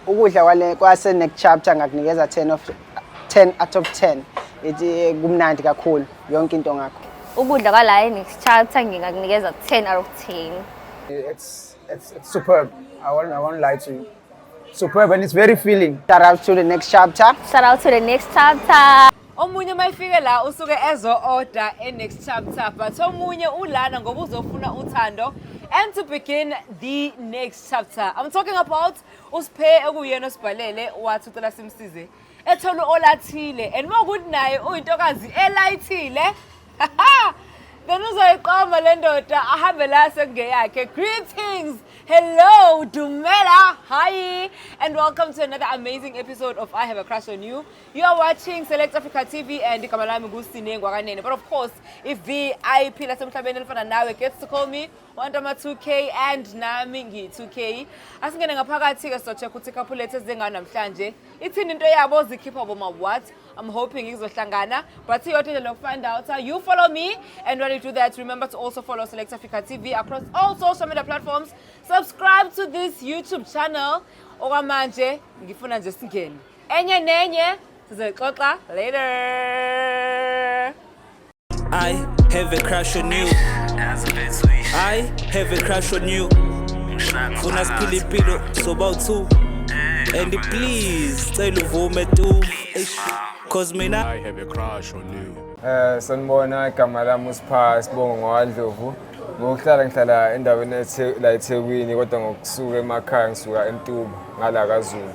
Ukudla kwale kwase Next Chapter ngakunikeza 10 of 10 out of 10. Ithi kumnandi kakhulu yonke into ngakho. Ukudla kwala e-Next Chapter ngingakunikeza 10 out of 10. It's superb. I won't lie to you. Superb and it's very filling. Shout out to the Next Chapter. Shout out to the Next Chapter. Omunye uma efike la usuke ezo-order e-Next Chapter, but omunye ulana ngoba uzofuna uthando and to begin the next chapter. I'm talking about uSiphe, ekuyena osibhalele wathi ucela simsize ethole olathile, and uma kuthi naye uyintokazi elayithile, then uzoyiqoma le ndoda ahambe la sekungeyakhe. Greetings, hello, dumela, hi, and welcome to another amazing episode of I Have a Crush on You. You are watching Select Africa TV and igama lami nguSine Ngwakanene, but of course if VIP lasemhlabeni elifana nawe gets to call me wantama 2K and nami ngiyi-2K. Asingene ngaphakathi-ke sizo-check ukuthi i-couple lethu ezize namhlanje ithini into yabo, zikhipha boma what. I'm hoping ngizohlangana, but iyodwa indlela yoku-find out. You follow me, and when you do that, remember to also follow Select Africa TV across all social media platforms. Subscribe to this YouTube channel. Okwamanje ngifuna nje singene, enye nenye sizoyixoxa later. I have a crush on you. I have a crush on you. Funa siphile impilo soba u-two. And please cela uvume tu. Eish, 'cause mina I have a crush on you. Sanibona, igama lami uSipha, sibongo ngowandlovu. Ngokuhlala ngihlala endaweni la eThekwini, kodwa ngokusuka emakhaya ngisuka eMtuba ngala kaZulu.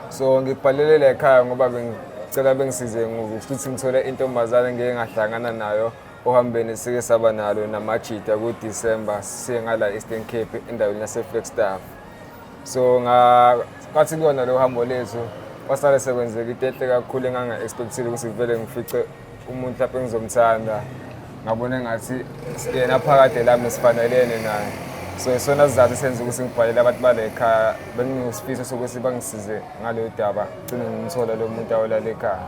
So ngibhalele la ekhaya ngoba bengicela bengisize ngokuthi ngithole intombazane ngeke ngahlangana nayo ohambeni sike saba nalo namajita ku-December, siye ngala Eastern Cape endaweni yase-Flagstaff. So nga kwathi kuyona lo hambo lethu kwasale sekwenzeka into enhle kakhulu enganga-expect-ile ukuthi vele ngifice umuntu lapho engizomthanda, ngabona engathi yena phakade lami sifanelene naye. So isona sizathu senza ukuthi ngibhalele abantu bale ekhaya, benginesifiso sokuthi bangisize ngaleyo daba, gcine ngimthola lo muntu awolala ekhaya.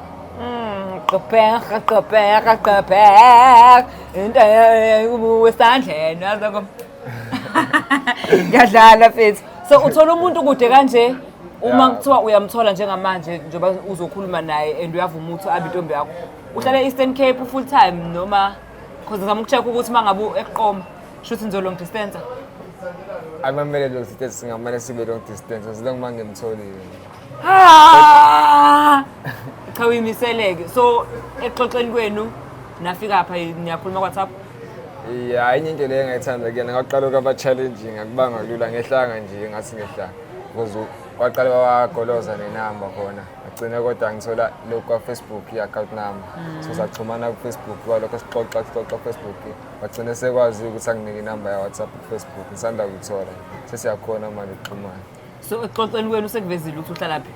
Qhubeka, qhubeka, qhubeka. Into wesandleni yazi. Ngiyadlala mfethu. So uthola umuntu kude kanje, uma kuthiwa uyamthola njengamanje njengoba uzokhuluma naye and uyavuma ukuthi abe intombi yakho. Uhlala e-Eastern Cape full time noma, because ngizama uku-check ukuthi mangabe eqoma shuthi nizo long distance? Amamele long distance, singamane sibe long distance as long mangimtholile. Ah! Cha, uyimiseleke. So exoxeni kwenu nafika pha niyakhuluma ku-WhatsApp? Ya, enye into leyo engayithanda kuyena, ngaqala ukaba challenging, akubanga kulula, ngehlanga nje ngathi ngehla because kwaqala wagoloza nenamba khona, agcine kodwa ngithola lokhu kwa-Facebook, i-account number. So saxhumana ku-Facebook, kwalokho sixoxa sixoxa ku-Facebook, wagcine sekwazi ukuthi anginike inamba ya-WhatsApp ku-Facebook. Ngisanda kuyithola, sesiyakhona manje ukuxhumana. So exoxeni kwenu sekuvezile ukuthi uhlala phi?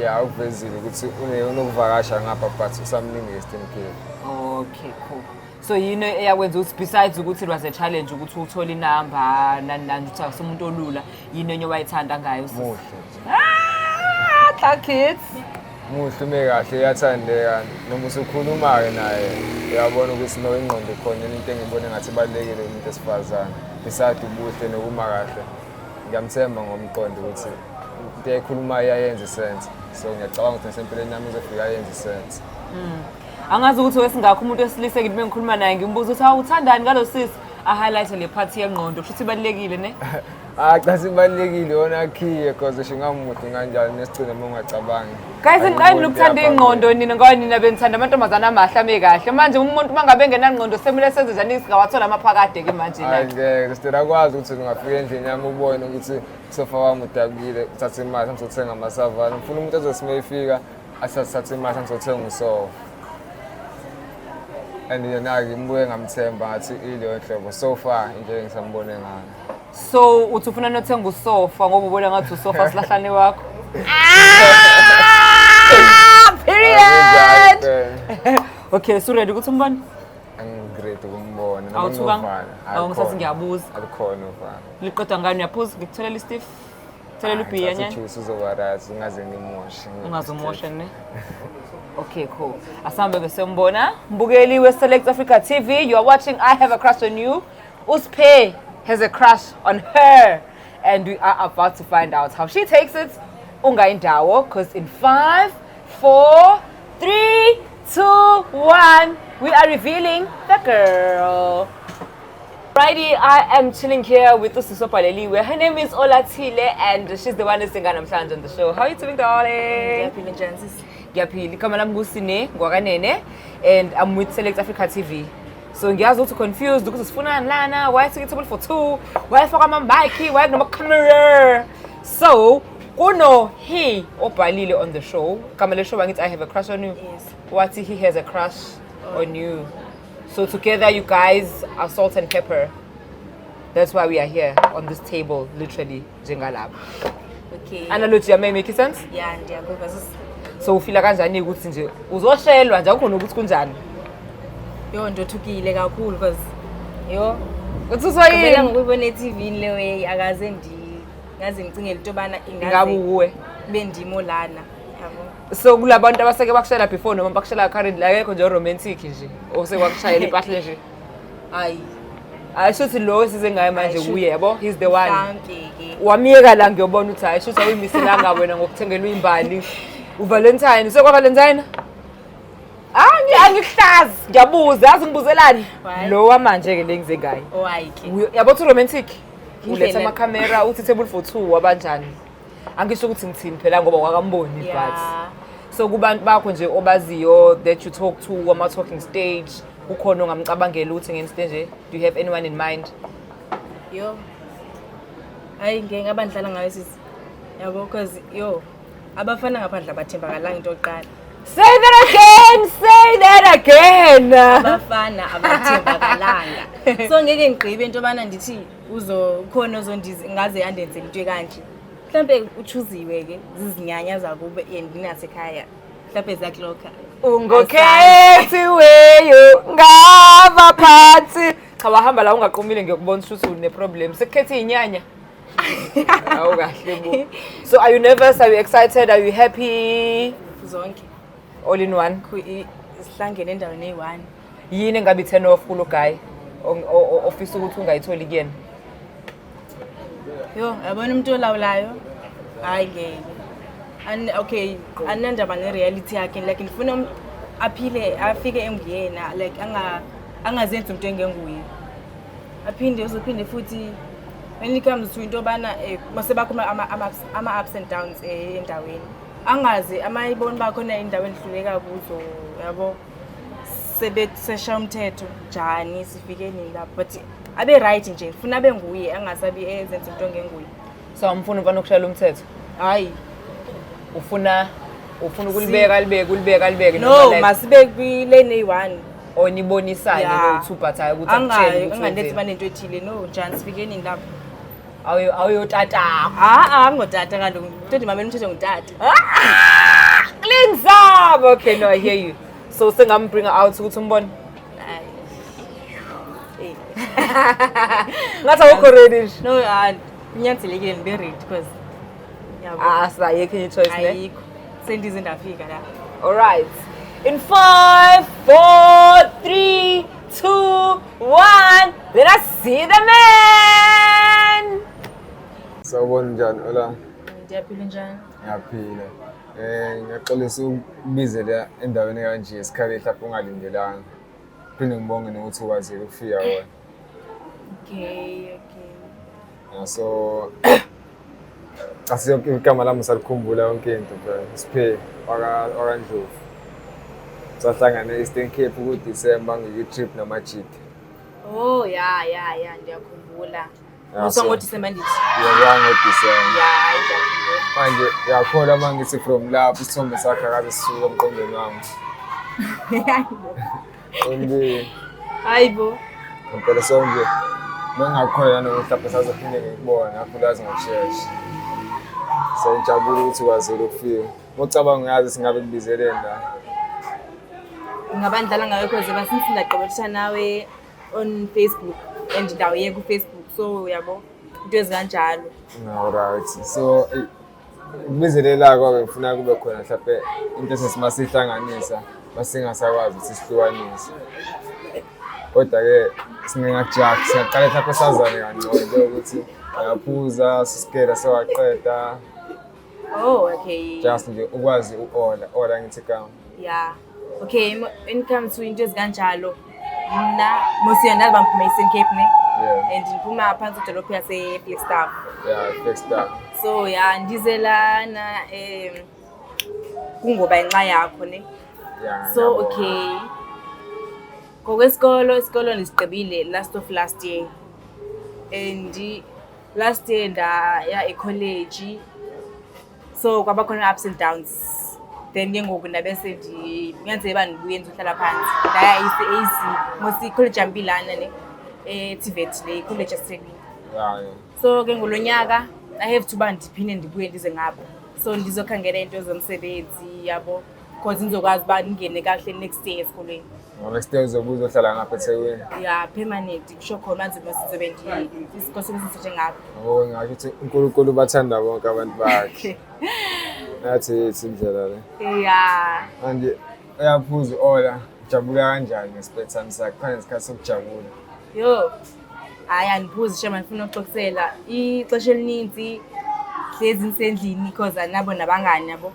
Ya, ukuvezile ukuthi unokuvakasha ngapha, but usamningi e-Eastern Cape. Okay, cool. So yini eyakwenza ukuthi, besides ukuthi it was a challenge ukuthi uthole inamba nani nani, ukuthi akusumuntu olula, yini enye owayithanda ngayo usisi? Muhle nje. Ah, tla kids. Muhle, ume kahle, uyathandeka, noma usukhuluma-ke naye uyabona ukuthi no, ingqondo ikhona. Into engibona engathi ibalulekile kumuntu esifazane beside ubuhle nokuma kahle, ngiyamthemba ngomqondo ukuthi into ayikhulumayo iyayenza i-sense, so ngiyacabanga ukuthi nasempilweni yami izofika ayenze i-sense. Angazi ukuthi wesingakho umuntu wesilisa ngithi bengikhuluma naye ngimbuza ukuthi hawu, uthandani ngalo sisi, a-highlight le part yengqondo, kusho ukuthi ibalulekile ne? Ah cha, sibalulekile yona khiye, cause ngisho ngamuhle kanjani nesigcina uma ungacabangi. Guys, niqale nokuthanda ingqondo nina, ngoba nina benithanda amantombazane amahle ame kahle. Manje umuntu uma ngabe engenangqondo semele senze njani? Singawathola amaphakade-ke manje Hayi na? ngeke, sitela kwazi ukuthi ungafika endlini yami ubone ukuthi usofa wami udabukile, uthathe imali ngizothenga amasavana. Ngifuna umuntu ozothi uma efika athathe imali ngizothenga usofa. And yena-ke ngibuye ngamthemba, ngathi ileyo nhlobo so far into engisambone ngayo. So uthi ufuna nothenga usofa ngoba ubona ngathi usofa silahlane wakho. Ah, period. Okay, so ready ukuthi umbone? Angi-ready ukumbona noma Awuthukanga? nginovalo. Awu, ngisathi ngiyabuza. Alukhona uvalo. Liqedwa ngani, uyaphuza? Ngikutholela i-stiff? Tholela ubhiya nyana? Ujuice uzoba right, ungaze ngimoshe. Ungazumosha ne? Okay, cool. Asambe ke siyombona. Mbukeli we-Select Africa TV, you are watching I Have a Crush on You. Usphe has a crush on her and we are about to find out how she takes it. Ungayindawo because in 5, 4, 3, 2, 1, we are revealing the girl. Righty, I am chilling here with uSiso Paleliwe. Her name is Olatile and she's the one esinga namhlanje on the show. How are you doing, darling? Ngiyaphila, njani sisi? Ngiyaphila. Igama lami nguSine Ngwakanene and I'm with Select Africa TV. So ngiyazi ukuthi confused ukuthi sifunani lana, why is table for two, why faka ama-mic, why kunama-camera. So kuno he obhalile on the show. Igama le show angithi I Have a Crush on You. Yes. Wathi he has a crush on you. So together you guys are salt and pepper. That's why we are here on this table, literally, njengalapha. Okay. Analogy yami make sense? Yeah, ndiyakuva sisi. So ufila kanjani ukuthi nje uzoshelwa nje akukho nokuthi kunjani? Yo, ndothukile kakhulu because yo Uthuswa vele yini? ngokuyibona e-TV le way akaze ndi ngaze ngicingele into yobana Ingabe ingaze uwe. kube ndimo lana. Yabo. So kulabantu abaseke bakushela before noma bakushela currently akekho nje romantic nje oseke wakushayela impahla nje. Hayi. Hayi shuthi lo size ngaye manje Hayi, kuye yabo, he's the one. Mhlampe ke. Wamiyeka la ngiyobona ukuthi hayi shuthi awuyimiselanga wena ngokuthengelwa imbali. UValentine, sekwa Valentine? Angikuhlazi, ngiyabuza, yazi ngibuzelani? Why? Lo wamanje ke le ngize ngaye. Oh hayi ke. Yabo uthi romantic uletha Indlela- amakhamera uthi table for two wabanjani, angisho ukuthi ngithini phela ngoba wakamboni, but Yeah. so kubantu bakho nje obaziyo that you talk to ama-talking stage, ukhona ongamcabangela ukuthi ngeniste nje, do you have anyone in mind? Yo. Hayi ngeke ngaba ndidlala ngayo sisi. Yabo because yo abafana ngaphandle abathembakalanga into yokuqala. Say that again, say that again. Abafana abathembakalanga, so ngeke ngigqibe into yobana ndithi uzokhona ozondizi ngaze andenzele into ekanje. Mhlampe uchuziwe ke zizinyanya zakubo and nasekhaya mhlampe ziyakulokha. Ungokhethiweyo ngabaphansi. Cha, wahamba la ungaqomile, ngiyokubona ukuthi une-problem sekukhethe iy'nyanya. Awu kahle bo. So are you nervous, are you excited, are you happy? Zonke. All in one. Sihlangene endaweni eyi-one. Yini engabe i-turn off kulo guy ofisa ukuthi ungayitholi kuyena? Yo, yabona umuntu olawulayo, hayi ngeke. Okay, andinandaba ne-reality yakhe, like ndifuna aphile afike enguyena, like angazenzi umuntu engenguye. Aphinde uzophinde futhi when it comes to into yobana masebakho ama-ups and downs endaweni, angaze amayibona uba khona indawo endihluleka kuzo, yabo, sebesesha umthetho njani, sifike nini lapho, but abe right nje, ndifuna abe nguye, angasabi ezenza into ongenguye. So amfuna umfana okushayela umthetho? Hayi. Ufuna ukulibeka libeke ulibeka libeke? No. Noma like- Masibe kwilane eyi-one. Or nibonisane Yeah. no-two, but hayi ukuthi akutshele ukuthi Angandethi wenzeni. banento ethile, no, njani, sifike nini lapho. Awuyotatakho. Ha-a, angotata kaloku, into ndimamela umthetho ngutata. Cleans up. Okay, no, I hear you. So sengambringa out ukuthi umbone? Hayi. Ngathi awukho ready nje. No, ah, kunyanzelekile ndibe ready because yabo. Ah, sayekho enye choice ne? Ayikho, sendize ndafika la. All right. In 5, 4, 3, 2, 1, let us see the man. Sawubona, njani Ola? Ndiyaphila, njani? Ngiyaphila. Ngiyaxolisa ukubizela endaweni kanje isikhathi mhlawumbe ungalindelanga. Phinde ngibonge nokuthi ukwazile ukufika wena. Okay. Yeah, so asiyo igama lami usalikhumbula yonke into phela. Siphe wakaNdlovu. Sahlangana e-Eastern Cape ku-December ngiku-trip namajita. Oh ya, ndiyakhumbula. Yeah, Uso so- ngoDisemba ndithi. Yebo, ngoDisemba. Ya, ndiyakhumbula. Manje uyakholwa uma ngithi from lapho isithombe sakhe akaze sisuke emqondweni wami. Onke Hayi bo. ngempela, so nje bengingakholwa nanokuthi mhlawumbe sazophinde ngikubone ngakho ngokushesha. So ngijabule ukuthi ukwazile ukufika. Ucabanga uyazi singabe kubizeleni la? Ngingaba ndidlala ngayo because eba since ndagqibetha nawe on Facebook and ndawuye ku-Facebook, so uyabo into ezikanjalo. Alright. So ukubizelela kwake ngifuna kube khona mhlawumbe into esesimase ihlanganisa masingasakwazi ukuthi sihlukanise. Kodwa-ke singakujahi, singaqala mhlawumbe sazane kangcono njengokuthi uyaphuza sisikela sewaqeda. Oh. Okay. Just nje ukwazi u-ola ola ngithi igama. Yeah. Okay, when it comes to into ezikanjalo, mna mos uyandazi uba ndiphuma e-Eastern Cape ne? Yeah. And ndiphuma phantsi kwidolophu yaseFlagstaff. Yeah, Flagstaff. So yeah, ndize lana kungoba inxa yakho ne. Yeah. So ngiyabonga. okay. Ngokwesikolo, isikolo ndisigqibile last of last year. And last year ndaya ekholeji. So kwaba khona ups and downs. Then ke ngoku ndabe kunyanzeleke uba ndibuye ndizohlala phantsi. Ndaya e-AC, mos ikholeji yam ibilana ne, e-TVET le, ikholeji yaseThekwini. So ke ngulo nyaka I have to uba ndiphinde ndibuye ndize ngapha. So ndizokhangela iinto zomsebenzi yabo, because ndizokwazi uba ndingene kakuhle next year esikolweni. Next year uzobe uzohlala ngapha eThekwini. Yeah, permanent kusho khona manje mos ndizobe isikolo sobe sithethe ngapha. Oh, ngingasho ukuthi uNkulunkulu ubathanda bonke abantu bakhe. Nathi yethu indlela le. Yeah. Manje uyaphuza u-Ola, ujabula kanjani nge-spare time sakhe? Khona isikhathi sokujabula. Yo. Hayi andiphuzi shame andifuna uxokisela. Ixesha elininzi hlezi ndisendlini because andinabo nabangani yabo.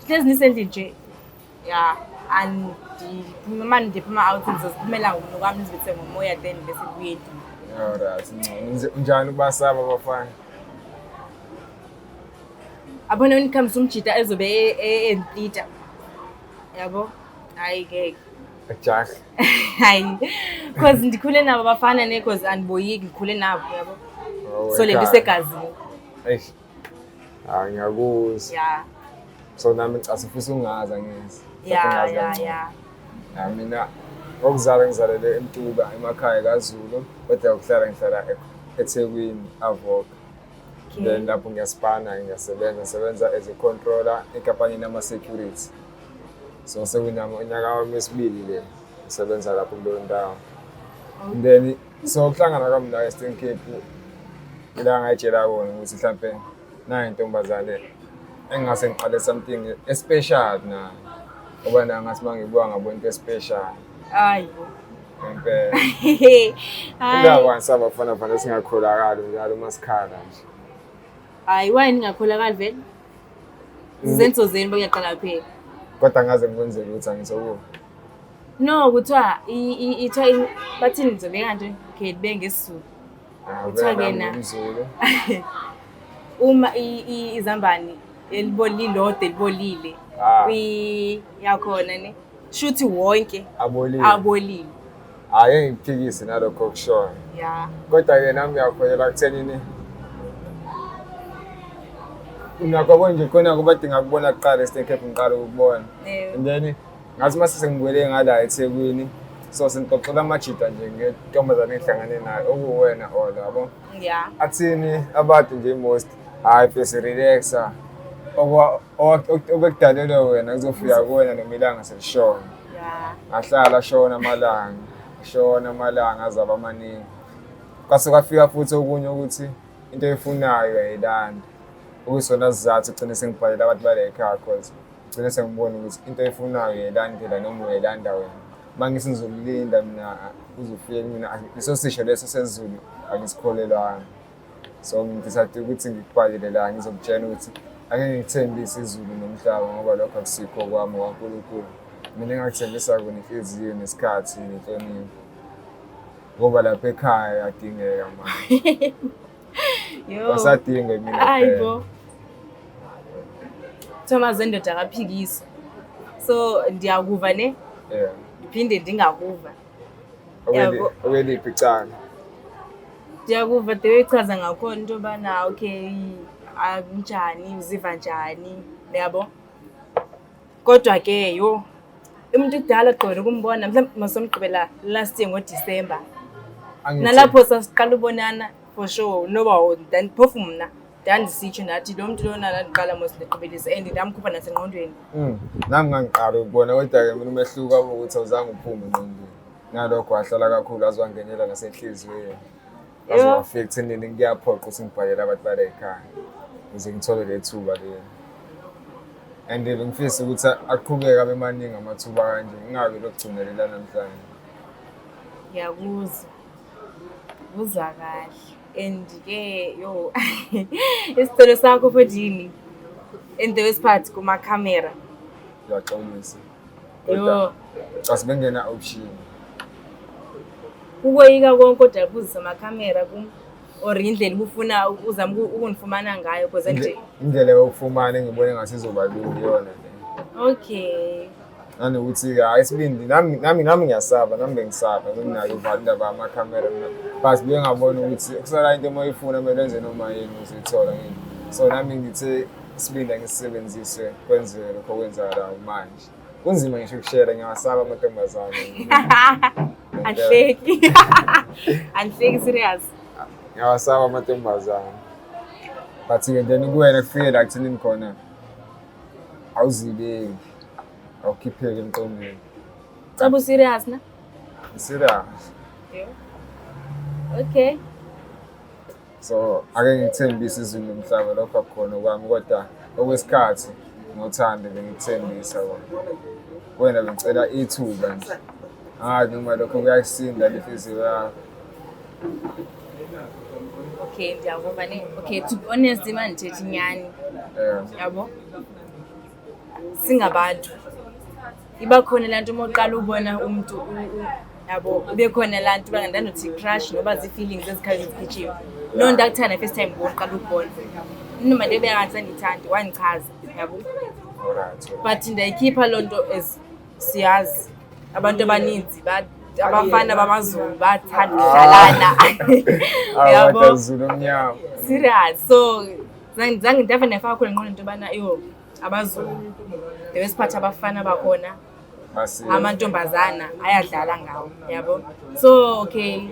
Hlezi ndisendlini nje. Yeah, andiphuma ndiphuma out ndizoziphumela ngokwami ndizibethe ngomoya then bese kubuye endlini. Alright, ngcono. Unjani ubasaba abafana? Abona when it comes to umjita ezobe endiplita. Yabo? Hayi ngeke. Jahe. Hayi. Because ndikhule nabo abafana ne because andiboyiki ndikhule nabo yabo. So le nto isegazini. Eish. Hayi ngiyakuzwa. Yeah. So nami asifisa ungazi angizi. Yeah. Ya mina ngokuzalwa ngizalelwe eMtuba emakhaya kaZulu kodwa ukuhlala ngihlala eThekwini Avoca. Okay. Then lapho ngiyasipana ngiyasebenza ngisebenza as a controller enkampanini yama-security. So sekunyaka wami wesibili le ngisebenza lapho kuleyo ndawo. And then so ukuhlangana kwami la e-Eastern Cape ila ngayitshela kona ukuthi mhlampe nayi intombazane engingase ngiqale something especial nayo. Ngoba nayo ngathi uma ngibuka ngabona into especial. Hayi. Ngempela. Hayi. Indaba ngisabafana fana singakholakali njalo uma sikhala nje. Hayi why ningakholakali vele? Izenzo zenu bokuyaqala phela. Kodwa ngaze ngikwenzele ukuthi angizokuva. No, kuthiwa ithiwa bathini ngizobeka nje okay libe ngesiZulu. Kuthiwa ke na umZulu. Uma izambane elibolilodwa elibolile kwi yakhona ne shuthi wonke abolile. Abolile. Hayi ngiphikise nalokho okushoyo. Yeah. Kodwa ke nami ngiyakholelwa kuthenini nakho nje khona kuba dinga kubona kuqala eStone Cape ngiqala ukubona. And then ngathi mase sengibuyele ngala eThekwini so sengixoxela amajita nje ngentombazane engihlangane nayo okuwena Ola yabo. Yeah. Athini abantu nje most hayi bese relaxa obekudalelwe wena kuzofika kuwena noma ilanga selishona. Yeah. Ngahlala shona amalanga, shona amalanga azaba amaningi. Kwase kwafika futhi okunye ukuthi into oyifunayo uyayilanda. Okuyisona sizathu ugcine sengibhalela abantu bala ekhaya cause ugcine sengibona ukuthi into oyifunayo uyayilandela noma uyayilanda wena. Uma ngithi ngizokulinda mina uzofika kumina leso sisho leso sezulu angisikholelwanga. So ngidecide ukuthi ngikubhalele la ngizokutshela ukuthi angeke ngikuthembise izulu nomhlaba ngoba lokho akusikho kwami kwaNkulunkulu. Mina engakuthembisa kona inhliziyo nesikhathi nenhlonipho. Ngoba lapha ekhaya uyadingeka manje. Yo. Basadinga mina Hayi bo. Thomas wendoda akaphikiswa. So ndiyakuva ne? Yeah. Ndiphinde ndingakuva. Yabo. Okweliphi icala? Ndiyakuva the way ichaza ngakhona into yobana okay akunjani uziva njani yabo. Kodwa ke yho umuntu kudala gqibela ukumbona mhlawumbi masomgqibela last year ngoDisemba. Nalapho sasiqala ubonana for sure noba phofu mna ndandisitsho ndathi lo mntu lona ndandiqala mos ndigqibelise and ndamkhupha nasengqondweni. Nami ngangiqala ukubona kodwa ke mina umehluko wabo ukuthi awuzange uphume engqondweni. Nalokho wahlala kakhulu aze wangenela nasenhliziyweni. Aze wafika ekuthenini kuyaphoqa ukuthi ngibhalele abantu bala ekhaya ukuze ngithole le thuba leli. And bengifisa ukuthi aqhubeke abe maningi amathuba kanje ngingabi lokugcinelela namhlanje. Ngiyakuzwa. Kuzwa kahle. And ke yo isicelo sakho futhi yini? And the worst part kuma-camera. Ngiyaxolisa. Yo. Kodwa asibengena option. Ukoyika konke kodwa kuzisa amakhamera kum or indlela ubufuna uzama ukundifumana ngayo because nje Indlela yokufumana engibone ngathi izoba lula iyona le. Okay. Nanokuthi-ke hhayi isibindi nami ngiyasaba, nami bengisaba benginalo uvalo indaba yamakhamera mina, but buye ngabona ukuthi kusala into uma uyifuna kumele wenze noma yini ukuze uyithole ngini. So nami ngithe isibindi angisisebenzise kwenzeke lokho okwenzakalayo manje. Kunzima ngisho ukushera, ngiyawasaba amantombazane. Andihleki. Andihleki serious. Ngiyawasaba amantombazane. But-ke then kuwena kufike la kuthenini khona awuzibeki, awukhipheki emqondweni. Caba userious na? Serious. Okay. So ake ngikuthembise izulu nomhlaba lokho akukhona kwami kodwa okwesikhathi ngothando bengikuthembisa kona. Wena bengicela ithuba nje. Hayi noma lokho kuyakusinda lenhliziyo yakho. Okay, ndiyakuva ne. Okay, to be honest uma ndithetha inyani. Yabo? Singabantu. Iba khona laa nto uma uqala ubona umntu yabo ube khona laa nto uba ndandothi crush noba zii-feelings ezikhawuleza zigijima. Loo nto akuthanda first time ngoku uqala ukubona. Noma nto ebeyangathi sandiyithanda wandichaza, yabo. But ndayikhipha loo nto as siyazi abantu abaninzi abafana bamaZulu bathanda ukudlalana. Yabo. Abadazulu omnyama. Serious. So zange ndave ndafaka khona engqondweni into yobana yho abaZulu the best part abafana bakhona amantombazana ayadlala ngawo, yabo. So okay.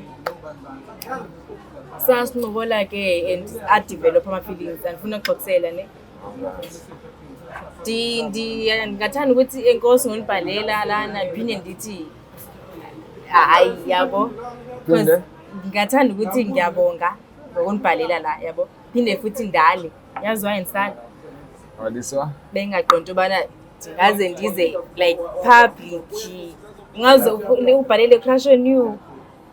Sasincokola ke and adevelop ama-feelings, andifuna uxoxela ne. Ndingathanda ukuthi enkosi ngonibhalela lana ngiphinde ndithi hayi yabo. Phinde? Ngingathanda ukuthi ngiyabonga ngokunibhalela la yabo. Phinde futhi ndale. Yazi why ndisala? Waliswa? Bengaqonda ubana ndingaze ndize like public. Ungaze ubhalele crush on you.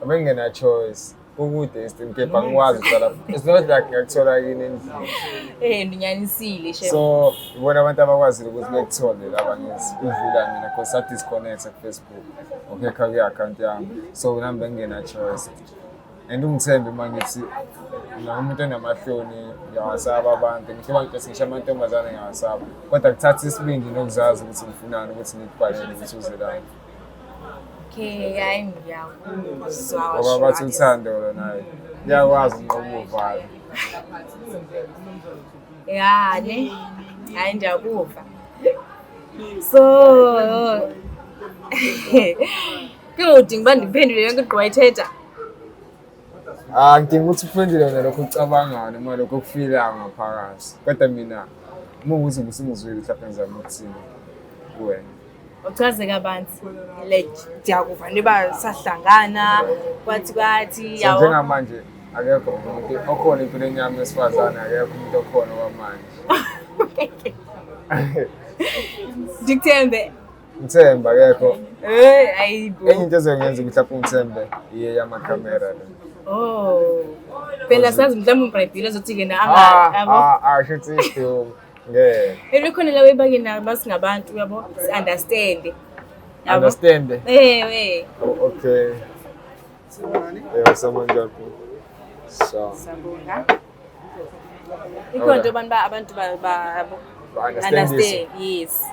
Abengena choice. Kukude Eastern Cape angikwazi ukuhlala. It's not like ngiyakuthola kini endlini. Ndinyanisile shem. So ibona abantu abakwazile ukuthi bekuthole laba ngithi udlula mina because sa disconnect ku Facebook. Okay, kha account yami. So nami bengena choice. And ungithembe uma ngithi mina umuntu onamahloni ngiyawasaba abantu, ngisho ngisho amantombazane ngiyawasaba. Kodwa kuthatha isibindi nokuzazi ukuthi ngifunani ukuthi ngikubhalele ukuthi uze la. Okay, hayi ngiyakuzwa. Ngoba bathi uthando lona liyakwazi unqoba uvalo. Ya ne, hayi ndiyakuva. So ke udinga uba ndiphendule yonke into wayithetha. Ah, ngidinga ukuthi uphendule wena lokho okucabangayo noma lokho okufilayo ngaphakathi. Kodwa mina uma ukuthi ngusingizwile mhlawumbe ngizama ukuthini kuwena. Uchaze kabanzi like ndiyakuva niba sahlangana kwathi kwathi So njengamanje akekho umuntu okhona empilweni yami wesifazane, akekho umuntu okhona kwamanje. Ndikuthembe. Ngithemba akekho. Ayibo. Enye into ezongenza ukuthi mhlawumbe ungithembe iye yamakhamera le. Oh. Phela sazi mhlawumbe umbrayibhile ozothi ke na yabo. Ah, shuthi isidumo. Ngeke. Ebe khona la webake na basingabantu yabo, si understand. Understand? Ewe. Oh, okay. Yebo, sabona. So. Sabonga. Ikhona into abantu abantu ba understand. Yes.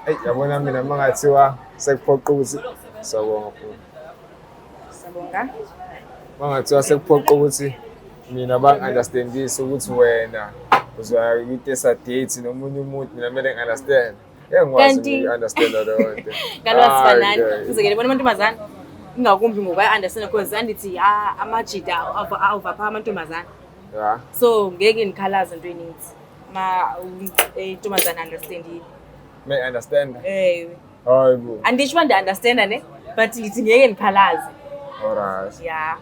Hey, yabona mina mangathiwa sekuphoqa ukuthi sabonga futhi. Sabonga. Mangathiwa sekuphoqa ukuthi mina bang-understandise ukuthi wena uzoya kwi-tesa date nomunye umuntu, mina kumele ngi-understand. Ngeke ngikwazi uku-understanda leyo nto. Kaloku asifanani. Umzekelo bona amantombazana ingakumbi ngoku aya-understanda because andithi amajita awuvapha amantombazana. Yeah. So ngeke ndikhalaze into eninzi. Ma intombazana understandile. May understand? Ewe. Hayi bo. Andisho uba ndi-understanda ne, but ngithi ngeke ndikhalaze. Alright. Yeah.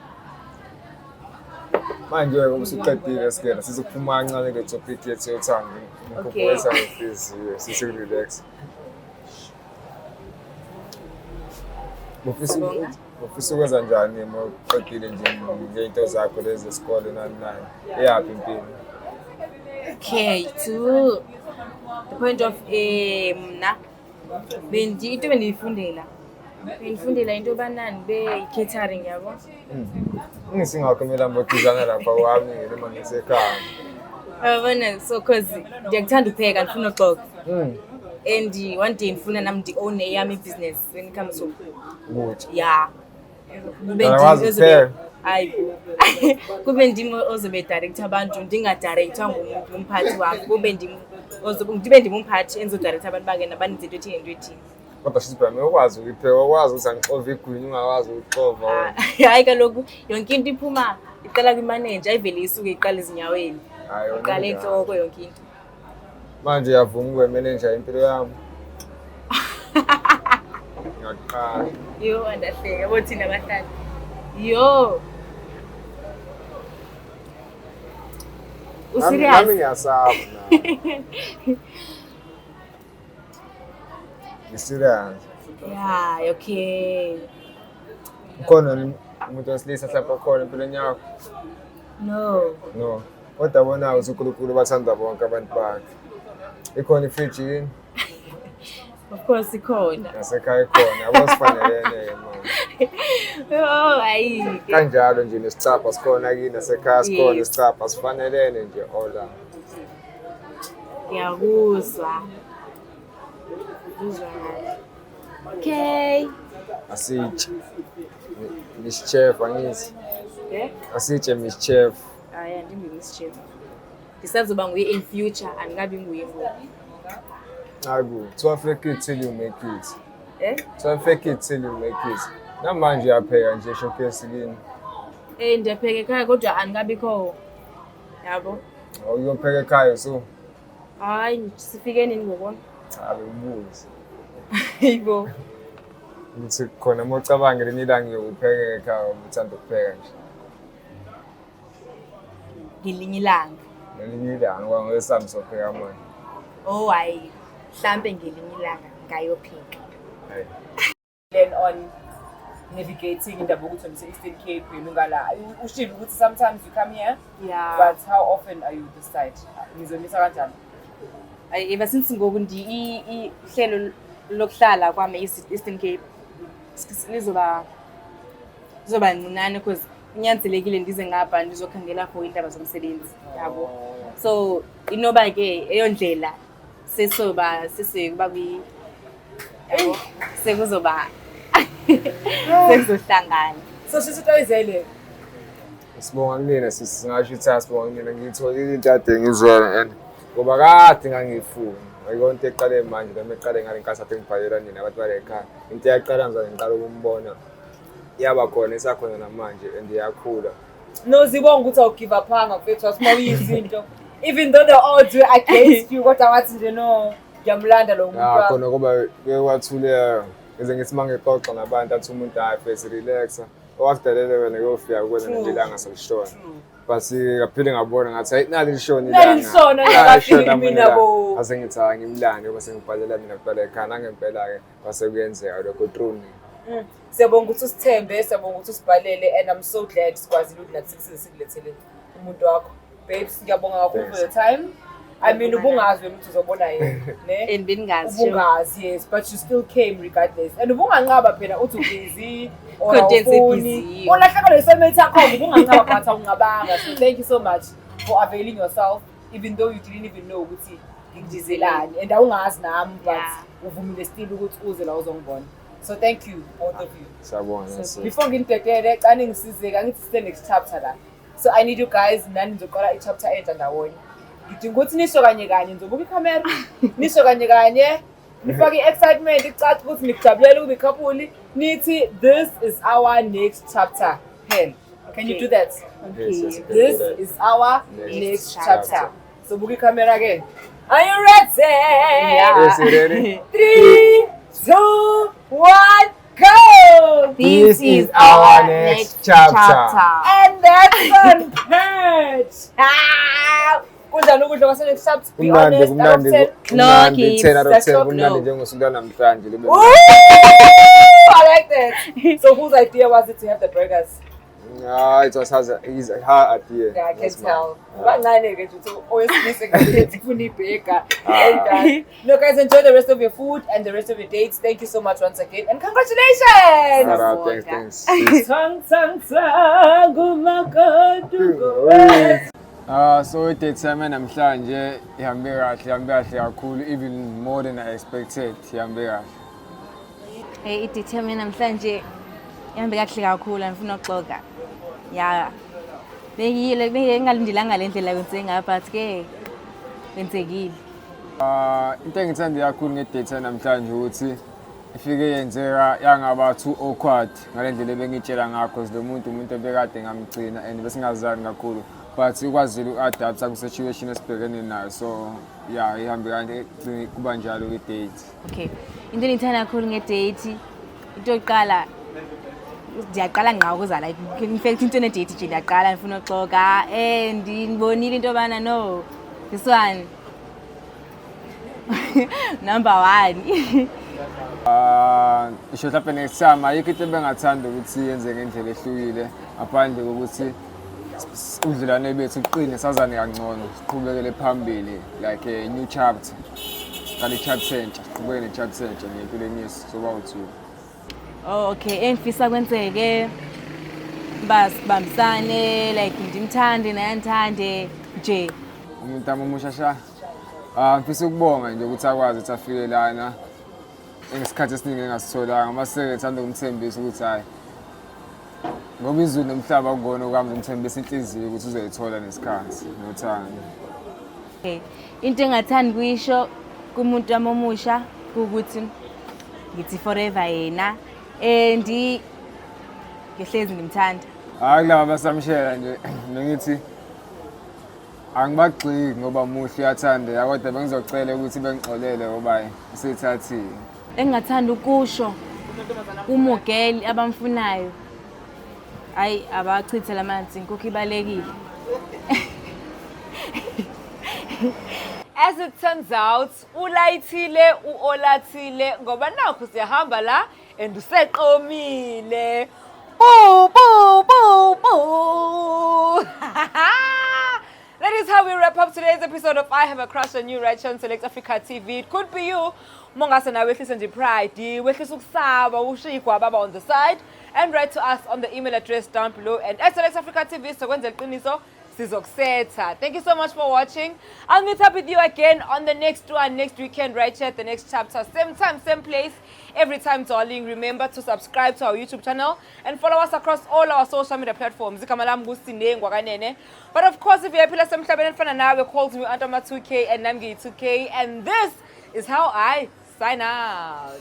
Manje ke usuqedile sikela sizophuma kancane kule topic yethu yothando. Ngikhuphukisa ngenhliziyo sisiku-relax. Ufisa ukwenza njani uma uqedile nje ngey'nto zakho lezi zesikole nani nani? Iyaphi impilo? Okay, to The point of mna bendi into bendiyifundela. Bendifundela into yobana ndibe yi-catering yabo. Ngisingakho imilambo lapha kwami noma ngisekhaya. Yabona, so cause ndiyakuthanda upheka, ndifuna uxoxa. And one day ndifuna nam ndi-own eyam ibhizinesi when it comes to Ukuthi. Yeah. Kube Uyakwazi ndim ozobe ukupheka? Hayi bo. Kube ndim ozobe director abantu, ndingadirectwa ngumphathi wam. Kube ndim ozobe ndibe ndim umphathi endizodirector abantu bake nabanenze into ethini nento ethini. Kodwa sisi Bhami ukwazi ukuyipheka, ukwazi ukuthi angixove igwinya ungakwazi ukuxova wena. Hayi kaloku yonke into iphuma iqala kwimaneja, ayivele isuke iqale ezinyaweni. Hayi, wena Iqale unjalo. entloko yonke into. Manje uyavuma ube manager impilo yami. Ngiyaqala. Yho, andahleka bothina abahlali. Yho. Nami Userious? ngiyasaba nami. Ngi-serious. Yeah, okay. Ukhona umuntu wesilisa mhlawumbe okhona empilweni yakho? No. No. Kodwa bona ukuthi uNkulunkulu bathanda bonke abantu bakhe. Ikhona ifriji yini? Of course ikhona. Nasekhaya ikhona. Yabo sifanelene-ke manje. Oh, hayi. Kanjalo nje nesicabha sikhona kini nasekhaya sikhona Yes. isicabha sifanelene nje ola. Ngiyakuzwa. Ngizwa ngayo. Okay. Asitshe. Miss Chef angithi. Yeah. Asitshe Miss Chef. Hayi, andinguye chef. Ndisazoba nguye in future, andikabi nguye ngoku. Hayi, kuthiwa fake it till you make it. Eh? Kuthiwa fake it till you make it. Namanje uyapheka nje showcase kini. Eh, ndiyapheka ekhaya kodwa andikabikho. Yabo. Awuyopheka ekhaya so. Hayi, sifike nini ngokona? Cha bekubuze. Hayibo. Ngithi khona uma ucabanga ngelinye ilanga ngiyokupheka ekhaya uma uthanda ukupheka nje. Ngelinye ilanga. Ngelinye ilanga ngoba ngeke sopheka manje. Oh hayi. Mhlambe ngelinye ilanga ngayopheka. Hayi. Plan on navigating indaba yokuthi use-Eastern Cape yena ungala. Ushilo ukuthi sometimes you come here, Yeah. but how often are you this side? Nizomisa kanjani? Hayi, ever since ngoku uhlelo lokuhlala kwami Eastern Cape lizoba ncinane because kunyanzelekile ndize ngapha ndizokhangela for iindaba zomsebenzi yabo. So inoba ke eyo ndlela sesoba sesekuba kwi yabo sekuzoba sekuzohlangana. So sisitoyizele. Sibonga kunina sisi, singasho ukuthi sibonga kunina, ngiyitholile into ade ngizwela and ngoba kade ngangiyifuna. Ayikho into eqale manje noma eqale ngale nkathi ade ngibhalela nina abantu bale ekhaya. Into eyaqala ngizwa ngiqala ukumbona yaba khona isakhona namanje and iyakhula. No, zibonga ukuthi awugive up-anga mfethu, wathi uma uyizinto. Even though the odds were against you, kodwa wathi nje no, ngiyamlanda lo muntu Ya wami. khona kuba kuye kwathuleka. Ngize ngithi uma ngixoxa nabantu athi umuntu hayi mfethu relax. Owakudalele wena kuyofika kuwena True. nje ilanga selishona. But ngaphinde ngabona ngathi hayi nali lishona Nali ilanga. lishona, Nali lingakafiki lishona mina mina bo. Ase ngithi hayi ngimlande ngoba sengibhalela mina kuqala ekhaya nangempela-ke kwase kuyenzeka lokho through nina. Siyabonga ukuthi usithembe, siyabonga ukuthi usibhalele and I'm so glad sikwazile ukuthi nathi sikusize sikulethele umuntu wakho. Babes, ngiyabonga kakhulu for your time. I mean, ubungazi wena ukuthi uzobona yena, ne? And bengazi sure. Ubungazi, yes, but you still came regardless. And ubunganqaba phela uthi ubusy or Content awufuni. busy. Ulahlekelwe i-soulmate yakho ubunganqaba but awunqabanga. So thank you so much for availing yourself even though you didn't even know ukuthi ngidizelani and awungazi nami but Yeah. uvumile still ukuthi uze la uzongibona. So thank you both of you. Siyabonga sisi. Before nginidedele, cani ngisizeke, angithi sise next chapter la. So I need you guys nani nizoqala i-chapter entsha ndawonye. Ngidinga ukuthi nisho kanye kanye, nizobuka ikhamera, nisho kanye kanye, nifake i-excitement, icace ukuthi nikujabulela ukuba i-couple, nithi this is our next chapter. Phela. Can you do that? Yes, yes, you can This do that. is our Next next chapter. chapter. So buka ikhamera ke. Are you ready? Yeah. Yes, you ready? 3, 2, 1, go! This is our next chapter. And that's on purge. Ah! Kunjani ukudla kwase next chapter? Be Kumnandi, honest, out of kumnandi, 10. kumnandi, No, 10 out of that's 10, not kumnandi no. njengosuku lwanamhlanje libe Ooh, I like that. So whose idea was it to have the burgers? Ah, it was her idea. Yeah, I can That's mine. tell. Bancane ke nje ukuthi owesilisa ngaphethe ufuna ibhega. And, no guys, enjoy the rest of your food and the rest of your dates. Thank you so much once again and congratulations. Alright, thanks, thanks. Tang tang tang umakoti ngowe. Ah, so i-date yami namhlanje ihambe kahle, ihambe kahle kakhulu, even more than I expected, ihambe kahle. Hey, i-date yami namhlanje ihambe kahle kakhulu, angifuna ukuxoxa. Ya. Bengiyile bengingalindelanga le ndlela kwenzeke ngayo but ke kwenzekile. Ah, into engithande kakhulu nge-date namhlanje ukuthi ifike yenzeka yangaba too awkward ngale ndlela ebengitshela ngakho 'cause lo muntu umuntu ebekade ngamgcina and besingazani kakhulu, but ukwazile uku-adapta ku-situation esibhekene nayo, so yeah, ihambe kanti kuba njalo kwi-date. Okay. Into engiyithanda kakhulu nge-date, into yokuqala ndiyaqala ngqa ukuza, like in fact into ene-date nje ndiyaqala ngifuna uxoka and ndibonile into yobana no, this one number one. Ah, isho mhlawumbe next time ayikho into ebengathanda ukuthi yenze ngendlela ehlukile ngaphandle kokuthi ubudlelwane bethu buqine, sazane kangcono, siqhubekele phambili like a new chapter, siqale i-chapter entsha, siqhubeke ne-chapter entsha ngempilweni yethu soba u-two. Oh okay, engifisa kwenzeke basibambisane, like ndimthande naye andithande nje. Umuntu wami omusha sha, ah, ngifisa ukubonga nje ukuthi akwazi ukuthi afike lana ngesikhathi esiningi engasitholanga, mase ngithanda ukumthembisa ukuthi hhayi, ngoba izulu nomhlaba akukona okwami, ngimthembisa inhliziyo ukuthi uzoyithola nesikhathi nothando. Okay. Into engathanda kuyisho kumuntu wami omusha ukuthi ngithi forever yena and ngihlezi ngimthanda. Hhayi, kulaba abasamshela nje bengithi angibagxiki ngoba muhle, uyathandeka, kodwa bengizocela ukuthi bengixolele ngoba isithathile. Engingathanda ukusho kumogeli abamfunayo, hayi, abachithe lamanzi, inkukhu ibalekile. As it turns out, ulayithile uOlathile ngoba nakho siyahamba la and useqomile. Boo boo boo boo. That is how we wrap up today's episode of I Have a Crush on You right here on Select Africa TV. It could be you. Mongase nawe wehlise nje pride, wehlise ukusaba, ushiye igwababa on the side and write to us on the email address down below and at Select Africa TV sokwenza iqiniso sizokusetha. Thank you so much for watching. I'll meet up with you again on the next one next weekend right here at the next chapter. Same time, same place. Every time, darling, remember to subscribe to our YouTube channel and follow us across all our social media platforms. Igama lami nguSine Ngwakanene. But of course, if you're happy lasemhlabeni efana nawe, calls me Antama 2K and nami ngiyi 2K, and this is how I sign out.